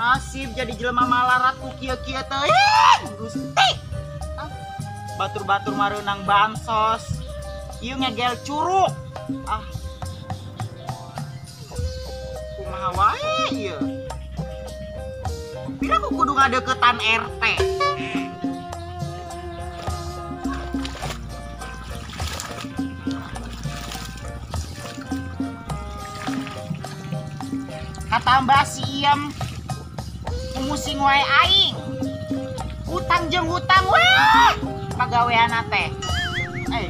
Nasib jadi jelema malarat ku kieu-kieu teuing Gusti. Ah, batur-batur mareunang bansos. Ieu ngegel curug. Ah. Kumaha wae ieu? Pira ku kudu ngadeukeutan RT. Katambah si Iem musing wae aing. Hutang jeung hutang weh pagaweanna teh. Eh.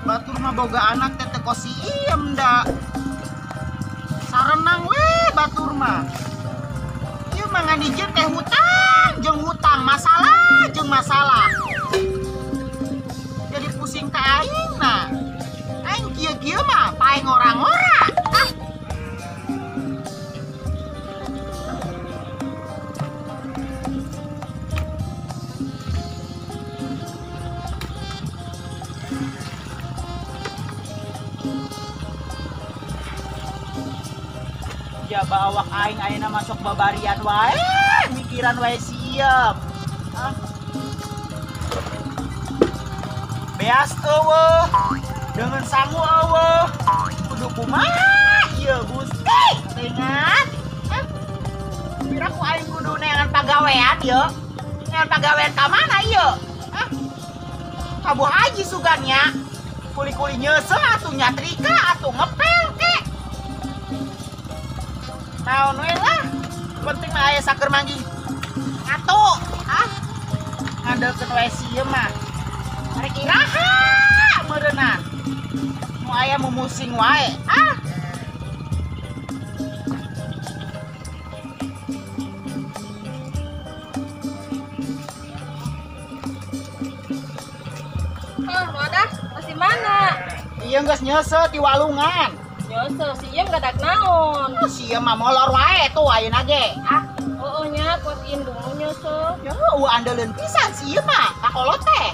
Batur mah boga anak teh teu kos si Iem da. Sarenang weh batur mah. Ieu mah ngan dijieun teh hutang jeung hutang, masalah jeung masalah. Jadi pusing ka aing nah. Aing kieu-kieu mah paeng orang-orang. Ah. Jaba awak aing ayeuna masuk babarian wae, mikiran wae siap. Ah. Beas eueuh, dengan sangu eueuh. Kudu kumaha ieu Gusti? Tengan. Hah? Pira ku aing kudu neangan pagawean ieu? Neangan pagawean ka mana ieu? Hah? Ka Bu Haji sugan nya. Kuli-kuli nyeuseuh atuh nyatrika atuh ngepel ke. Naon we lah. Penting mah aya saker manggih. Ngatu, ah. Ngandelkeun wae sieun mah. Rek iraha meureunna. Nu aya mumusing wae. Ah. Oh, wadah, masih mana? Iya geus nyeuseuh di walungan. Nyeuseuh si Iem gadak naon? Oh, si Iem mah molor wae tuh ayeuna ge. Ah, oh nya kuat indung nu nyeuseuh. Ya eueuh andeleun pisan si Iem mah, kakolot teh.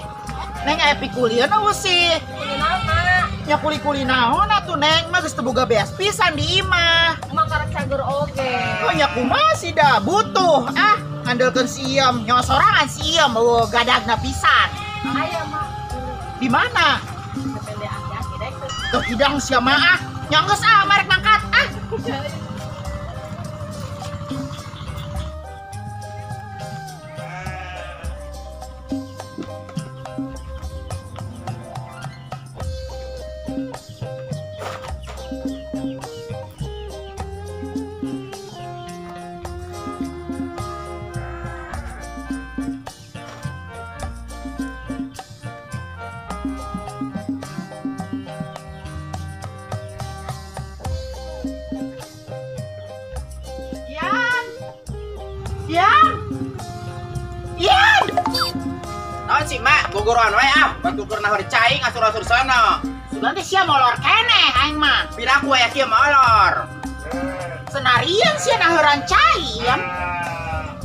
Neng aya pikulieun eueuh sih. Kuli naon, Mak? Nya kuli-kuli naon atuh Neng mah geus teu boga beas pisan di imah. Emang karek cager oge. Oh nya kumaha sih da butuh ah ngandelkeun si Iem, nyawa sorangan si Iem eueuh gadagna pisan. Aya, Mak. Di mana? Sepende aki-aki dek. Tuh hidang sia mah ah. Nya geus ah marek mangkat ah. Yan! Yan! Naon sih, Mak? Gogoran wae ah, batu keur nahor cai ngasur-asur sono. Sugan teh sia molor keneh aing mah. Piraku aya kieu molor. Senarian sia nahoran cai, Yan.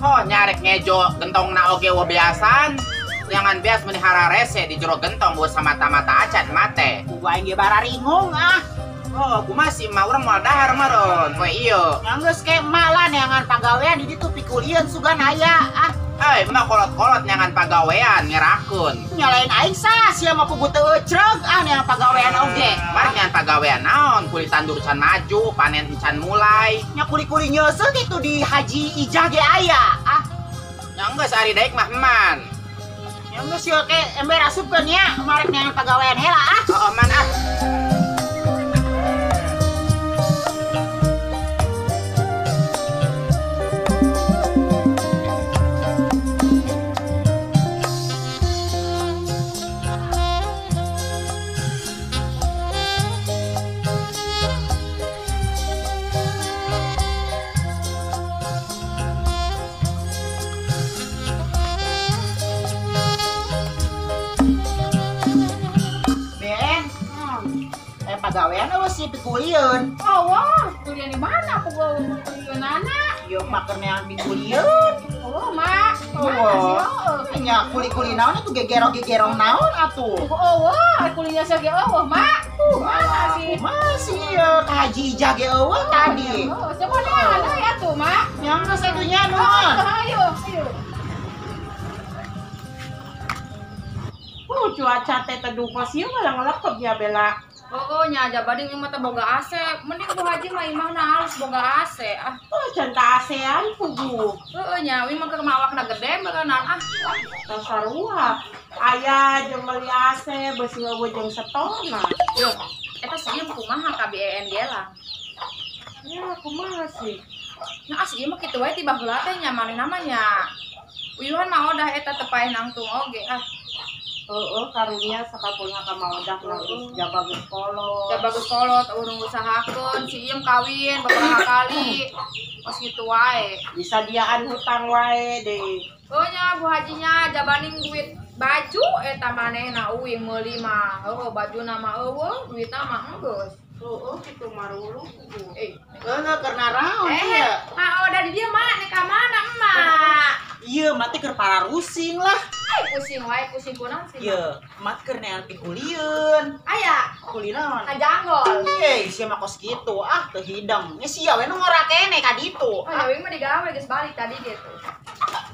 Oh, nyarek ngejo gentongna oge wo beasan. Jangan beas meni hararese di jero gentong wo samata-mata acan mate. Ku aing ge bararingung ah. Oh, kumaha sih mah urang moal dahar maron poe ieu. Nya geus ke emak lah neangan pagawean di ditu pikulieun sugan aya ah. Eh, emak kolot-kolot neangan pagawean ngerakeun. Nyalain aing sah sia mah pugu teu ecreg ah neangan pagawean oge. Mar neangan pagawean naon, kuli tandur can maju, panen can mulai. Nya kuli-kuli nyeuseuh kitu di Haji Ijah ge aya ah. Nya geus ari daek mah eman. Nya geus ieu ke ember asupkeun nya marek neangan pagawean heula ah. Heeh, man ah. Pagawean eueuh sih pikulieun. Oh, wah, kuliah di mana aku gua pikulieun anak? Ieu mah keur neangan pikulieun. Oh, Mak. Oh, nya kuli-kuli naon atuh gegero-gegerong naon atuh. Oh, wah, kuliah sage eueuh, Mak. Mana sih? Masih ya Ka Haji Ijah ge eueuh tadi. Oh, coba neangan deui atuh, Mak. Nya geus atuh nya nuhun. Ayo, ayo. Cuaca teh teduh kos ieu malah ngelekep ya Bella. Oh, nya aja bading ieu mah teh boga AC. Mending Bu Haji mah imahna halus boga AC. Ah, oh can ka AC-an pugu. Heeh nya, ieu mah keur mawakna gede meureunana ah. Teu sarua. Aya jeung meuli AC beusi eueuh jeung setona. Yo, eta si ieu kumaha ka BEN ge lah. Ya kumaha sih? Nya ah si ieu mah kitu wae ti baheula teh nya manehna mah nya. Uyuhan mah odah eta teu paeh nangtung oge ah. Heeh, karunya sakapulna ka maodah geus jaba geus kolot. Jaba geus kolot urang usahakeun si Iem kawin beberapa kali. Kos kitu wae. Disadiaan hutang wae deui. Oh nya Bu Hajinya jabaning duit baju eta manehna uing meuli mah. Heuh bajuna mah eueuh, duitna mah enggeus. Heeh kitu marulu kudu. Eh, heuh keur naraon ieu? Mah odah di dieu mah nek ka mana emak? Ieu mah teh keur pararusing lah. Pusing wae, pusing kunaon sih. Ieu, mat keur nean pikulieun. Aya, kuli naon? Kajanggol. Eh, sia mah kos kitu ah teu hidang. Nya sia we nu ngora kene ka ditu. Oh, nya mah digawe geus balik tadi gitu.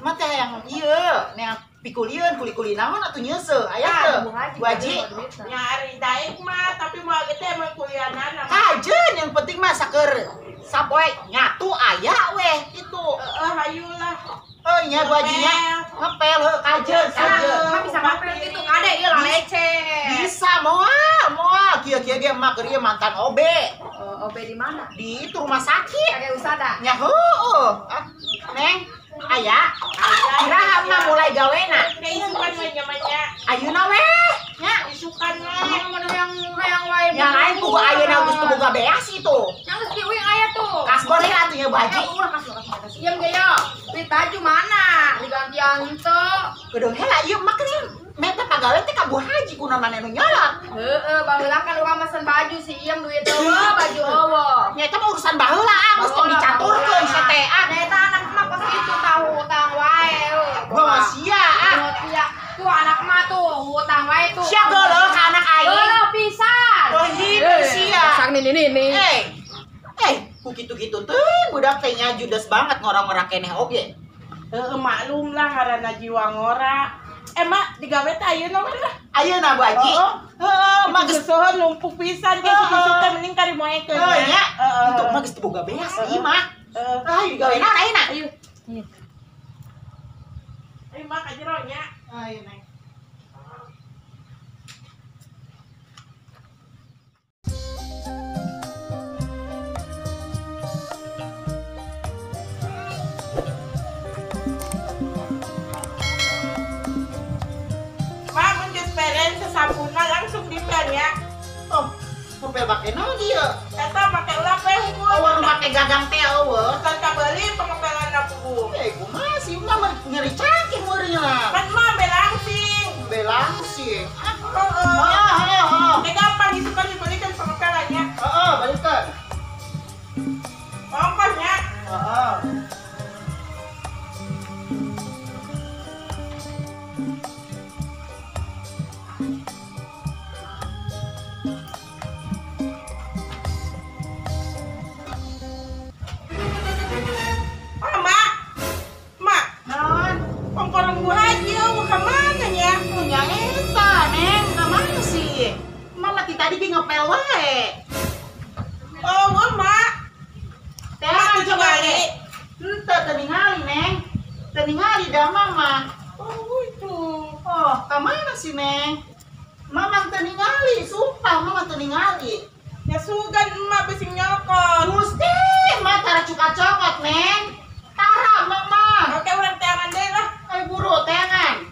Mat teh hayang ieu nean pikulieun kuli-kuli naon atuh nyeuseuh. Aya teu? Bu Haji. Nya ari daek mah tapi moal ge teh emang kulianana. Kajeun yang penting mah saker sapoe nyatu aya weh kitu. Heeh, hayulah. Oh nya Bu Hajinya ngepel heuh kajeun kajeun. Mah bisa ngepel kitu kade ieu lalece. Bisa moal moal kieu-kieu ge emak keur ieu mantan OB. Oh, OB di mana? Di itu rumah sakit. Kage usada. Nya heueuh. Ah, Neng, aya. Iraha mah mulai gawena. Isukan we nya mah nya. Ayeuna weh nya isukan we. Mun hayang wae. Yang lain pugu ayeuna geus teu boga beas itu. Yang geus di uing aya tuh. Kasbon heula atuh nya Bu Haji. Ulah kasbon. Ieu ge yo. Duit baju mana? Digantian teu. Kedeung heula ieu mah keur meta pagawe teh ka Bu Haji kunaon maneh nu nyolot. Heeh, baheula kan urang mesen baju si Iem duit eueuh, baju eueuh. Nya eta mah urusan baheula ah, geus tong dicaturkeun si teh ah. Nah eta anak mah kos kitu tahu hutang wae. Bawa sia ah. Sia. Tuh anak mah tuh hutang wae tuh. Sia geuleuh ka anak aing. Geuleuh pisan. Oh hidup sia. Sang nini nini. Eh, ku kitu-kitu teh budak teh nya judes banget ngora-ngora keneh oge. Heeh, maklum lah ngaranna jiwa ngora. Eh mak digawe teh ayeuna we lah. Ayeuna Bu Haji. Heeh, mah geus sohon numpuk pisan ge susuk teh mending kari moekeun. Heuh nya. Itu mah geus teu boga beas ieu mah. Heeh. Ah, digawe naon ayeuna? Ayo. Ayo mak ka jero nya. Ayo Neng. Sampuna langsung dipel ya. Oh, ngepel make naon ieu? Eta make lap we hukum. Oh, nu make gagang teh eueuh. Kan kabeuli pengepelan pugu. Eh, kumaha sih mah nyeri cangkih meureunna. Kan mah belangsing. Belangsing. Heeh. Heeh, heeh. Gampang isukan dibelikan pengepelannya. Heeh, balikan. Ongkosnya. Heeh. Tadi ge ngepel wae. Oh, mak. Teh coba balik. Henteu teu ningali, Neng. Teu ningali da mama. Oh, itu. Oh, ka mana sih, Neng? Mama teu ningali, sumpah mama teu ningali. Ya sugan emak bisi nyokot. Gusti, mah tara cuka cokot, Neng. Tara mama. Oke, urang teangan deui lah. Ayo buru teangan.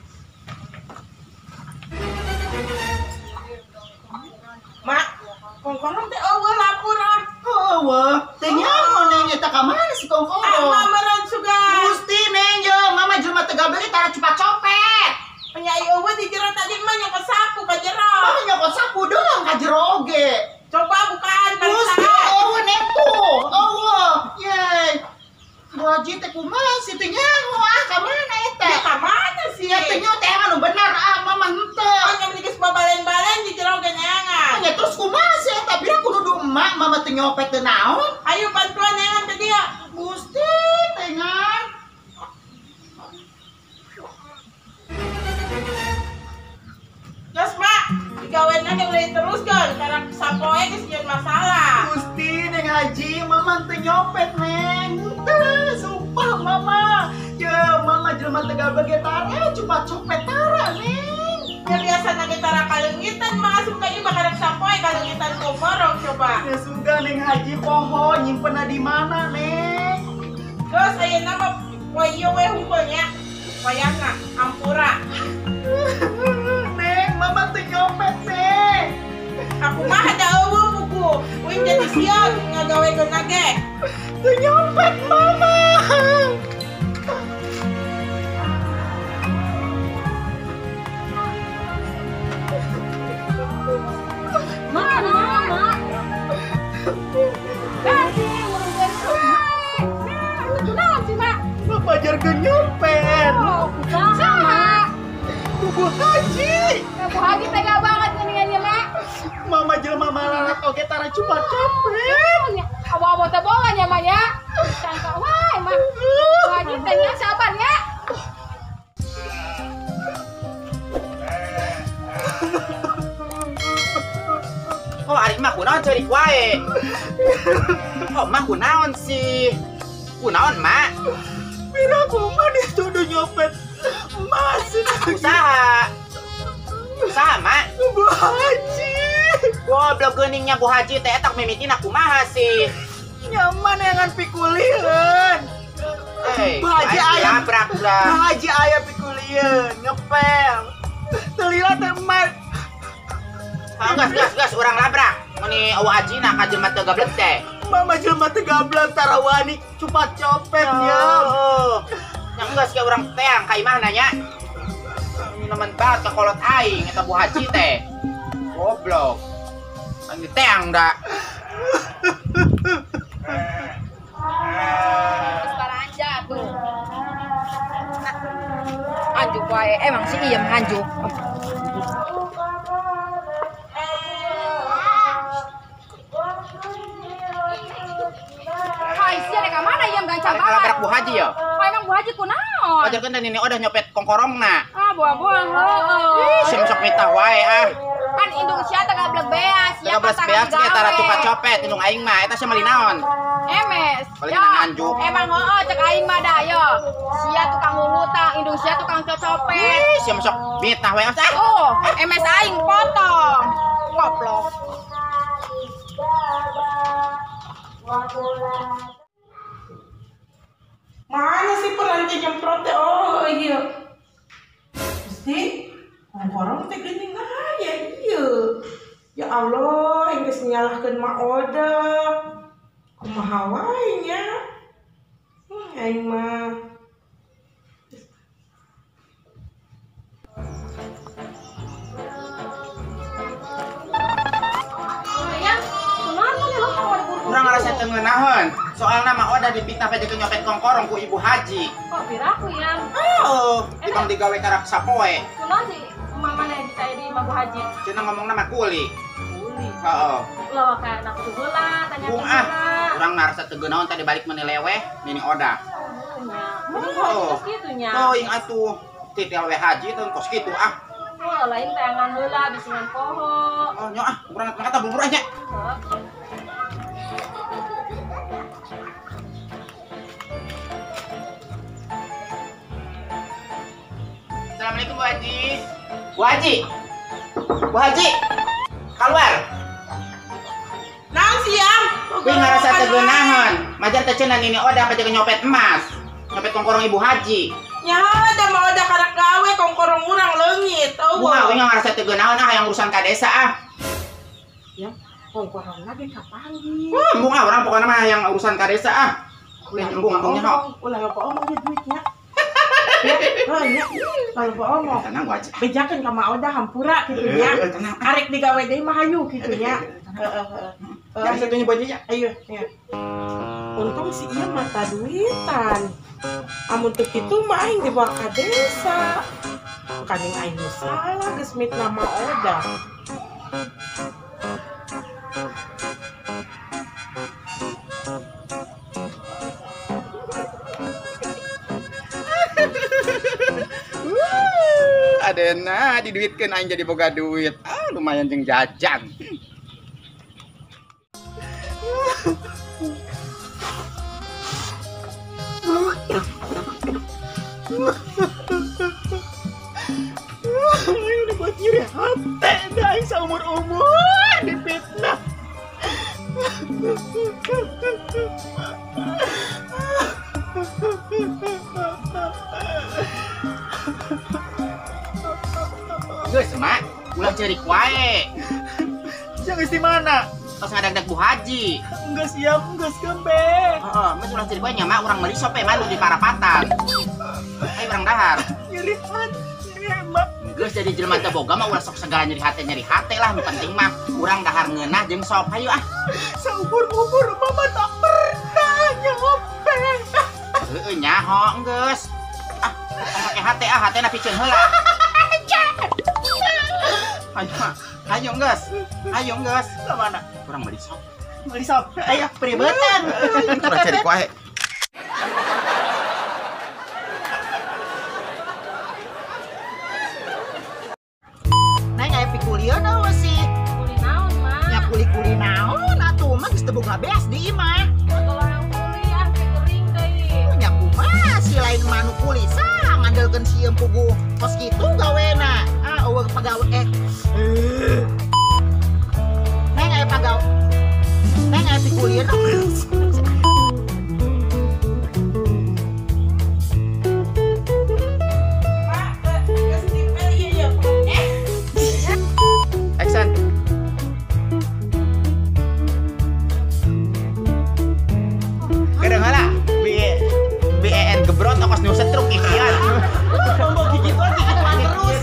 Mak, kongkoron teh eueuh lapur ah. Eueuh, teu nyaho Neng eta ka mana si kongkoron? Ah, mama sugan. Gusti Neng ye, mama jelema teu gabeli tara cupak copet. Nya eueuh di jero tadi mah nyokot sapu ka jero. Mama nyokot sapu doang ka jero oge. Coba bukaan Gusti eueuh Neng tuh, eueuh. Ye. Bu Haji teh kumaha sih teu nyaho ah ka mana eta? Ya ka mana sih? Ya teu nyaho teh anu bener ah mama henteu. Oh, nya geus babalen-balen di jero ge neangan. Ya terus kumaha emak mama teu nyopet teu naon. Ayo bantuan neangan ka dia. Gusti tengan. Geus mak, digawean ge ulah diteruskeun karena sapoe geus nyieun masalah. Gusti Neng Haji, mama teu nyopet Neng. Teu, sumpah mama. Ya mama jelema teu gablek ge tara, cuma copet tara Neng. Ya biasa nage tara kalengitan mah asup ka ieu bakarak sapoe kalengitan kokorong coba. Ya suga Neng Haji poho nyimpenna di mana Neng? Geus ayeuna mah poe ieu we hungkul nya. Wayahna ampura. Neng, mama teu nyopet Neng. Aku mah ada eueuh buku. Uing jadi sieun ngagawekeun ge. Teu nyopet mama. Pajarkeun nyopet. Oh, saha? Bu Haji. Bu Haji tega banget geuningan ieu mah. Mama jelema malarat oge tara cuma copet. Awa-awa teh boga nya mah nya. Sangka wae mah. Bu Haji teh nya sabar nya. Oh, ari mah kunaon ceurik wae. Oh, mah kunaon sih? Kunaon, Mak? Pira mah dituduh nyopet emas. Usaha. Usaha, Mak. Bu Haji. Goblok geuningnya Bu Haji teh eta mimitina kumaha sih? Nyaman neangan pikulieun. Hey, Bu Haji aya labrak lah. Bu Haji aya pikulieun, ngepel. Teu lila teh emas. Gas gas urang labrak. Meni eueuh ajina ka jelema teu gablek teh. Mama jelema teu gablek tara wani cupat copet ya. Nya geus ke urang teang ka imahna nya. Nemen banget ka kolot aing eta Bu Haji teh. Goblok. Aing teang da. Geus paranja tuh. Anjuk wae emang si iem anjuk. Labrak Bu Haji ya? Oh, emang Bu Haji kunaon? Pajarkeun teh nini odah nyopet kongkorongna. Ah, buang-buang heueuh. Ih, sok mitah wae ah. Kan indung sia teh gablek beas, sia gablek beas ge tara cupat copet indung aing mah eta sia meuli naon? Emes. Paling nganjuk. Emang heueuh cek aing mah da yo. Sia tukang ngutang, indung sia tukang copet. Ih, sia sok mitah wae ah. Oh, emes aing potong. Goblok. Mana sih peranti nyemprot teh? Oh iya. Gusti, kongkorong teh geuning aya ieu. Ya Allah, enggeus nyalahkeun Mak Oda. Kumaha wae nya? Aing mah. Kurang ngerasa teu ngeunaheun. Soalna Mak Oda dipitnah pajakeun nyopet kongkorong ku Ibu Haji. Kok piraku yang? Oh, tibang digawe karak sapoe. Kunaon sih mama na di Ibu Haji? Cenah ngomongna mah kuli. Kuli. Heeh. Ulah ka anak tuh heula, tanya Bung ah. Urang ngarasa teu geunaon tadi balik meuni leweh nini Oda. Oh, kos kitu nya. Teuing atuh. Titel we haji teu kos kitu ah. Oh, lain tayangan heula bisingan poho. Oh, nya ah, urang kata bubur nya. Assalamualaikum Bu Haji. Bu Haji. Bu Haji. Keluar. Naon siang? Wih ngarasa teu geunaheun. Majar teh cenah nini Oda pajakeun nyopet emas. Nyopet kongkorong Ibu Haji. Nya da mah Oda karak gawe kongkorong urang leungit. Eueuh. Wah, wih ngarasa teu geunaheun ah hayang urusan ka desa ah. Ya, kongkorong lagi kapanggih. Wah, embung ah urang pokona mah hayang urusan ka desa ah. Ulah embung embung nya. Ulah loba omong ge duitnya. Heuh nya. Kalau loba omong. Tenang Bu Haji. Bejakeun ka Mak Oda hampura kitu nya. Arek digawe deui mah hayu kitu nya. Heeh heeh. Yang satunya Bu Haji nya. Ayo, ya. Untung si ieu mata duitan. Amun teu kitu mah aing dibawa ka desa. Kaning aing nu salah geus mitnah Mak Oda. Gawena diduitkeun aing jadi boga duit. Ah lumayan jeung jajan. Aing dibuat nyeri hati dah aing saumur-umur dipitnah. Geus mak, ulah ceurik wae. Sia geus di mana? Tos ngadagdag Bu Haji. Geus siap, geus gembe. Heeh, geus ulah ceurik wae nya mak, urang meuli sop we malu di parapatan. Ayo urang dahar. Nyeri hati mak. Geus jadi jelema teu boga mah ulah sok segala nyeri hate lah, nu penting mah urang dahar ngeunah jeung sop. Hayu ah. Saumur-umur mama tak pernah nyopet. Heueuh nyaho geus. Ah, make hate ah, hatena piceun heula. Ayo, ayo geus. Ayo geus. Ka mana? Urang meuli sop. Meuli sop. Ayo pribetan. Ulah ceurik wae. Neng aya pikulieun eueuh sih. Kuli naon, Mak? Nya kuli-kuli naon atuh mah geus teu boga beas di imah. Tolong kuli ah kering deui. Nya kumaha si lain manu kuli saha ngandelkeun sieun puguh kos kitu gawena. Ah eueuh pagawe Neng aya pagawe. Neng aya pikulieun. Pak, geus dipel ieu ya, Pak. Action. Kadang heula B E N gebrot ongkos nu setruk ikian. Tombo gigituan gigituan terus.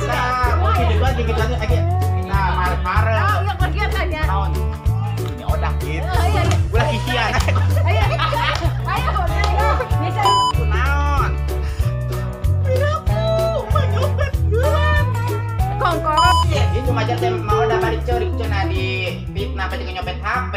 Gigituan gigituan lagi. Nah, mare-mare. Ah, ulah kegiatan ya. Naon? Ini odah gitu. Ayo, ayo. Ulah kikian. Ayo. Ayo, ayo. Bisa. Naon? Piraku mah nyopet geus. Kongkor. Ini cuma aja teh mau udah balik ceurik cenah di fitnah apa jeung nyopet HP.